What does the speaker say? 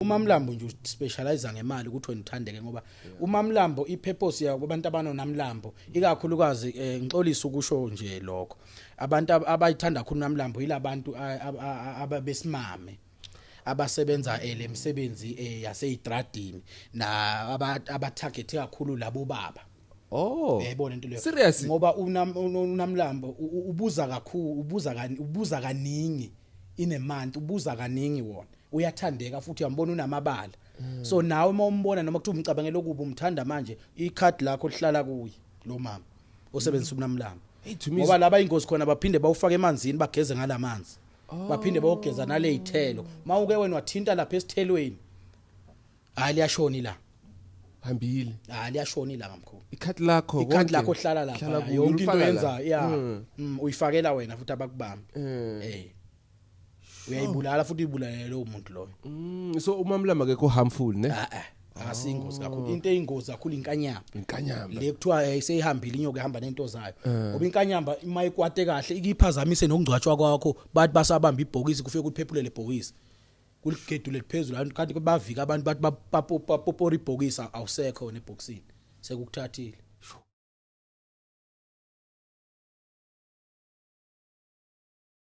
Umamlambo nje uspecialize ngemali ukuthi wena uthandeke, ngoba umamlambo ipurpose yawo kubantu abanonamlambo ikakhulukazi, ngixolisa ukusho nje lokho, abantu abayithanda kakhulu unamlambo yilabantu ababesimame abasebenza lemsebenzi yaseyidradini na abatarget kakhulu labo baba. Uyayibona into leyo? Serious? Ngoba unamlambo ubuza kakhulu, ubuza kaningi in a month, ubuza kaningi wona. Uyathandeka futhi, uyambona unamabala, so nawe uma umbona noma kuthiwa umcabangela okubi, umthanda manje, ikhadi lakho lihlala kuye lo mama osebenzisa unamlambo. Hey, to me Ngoba laba ingozi khona, baphinde bawufake emanzini, bageze ngalamanzi, baphinde bawugeza nale yithelo. Mawuke wena wathinta lapha esithelweni, hayi, liyashona la. Hambile. Hayi, liyashona la, ngamkhulu. Ikhadi lakho. Ikhadi Konke. lakho hlala lapha. Hlala kuyo, Yonke into ulifaka la. yenza ya uyifakela wena futhi abakubambi. Uyayibulala futhi, uyibulala lowo muntu loyo. So umamlamba akekho harmful, ne? Ah ah, akasiyingozi kakhulu. Into eyingozi kakhulu inkanyamba. Inkanyamba. Le kuthiwa seyihambile inyoka, ihamba nento zayo, ngoba inkanyamba ima ikwate kahle ikiphazamise nokungcwatshwa kwakho. Bathi basabamba ibhokisi, kufike kuphephule le bhokisi, kuligedule liphezulu, kanti bavika abantu, bathi bapopora ibhokisi, awusekho wena ebhokisini, sekukuthathile.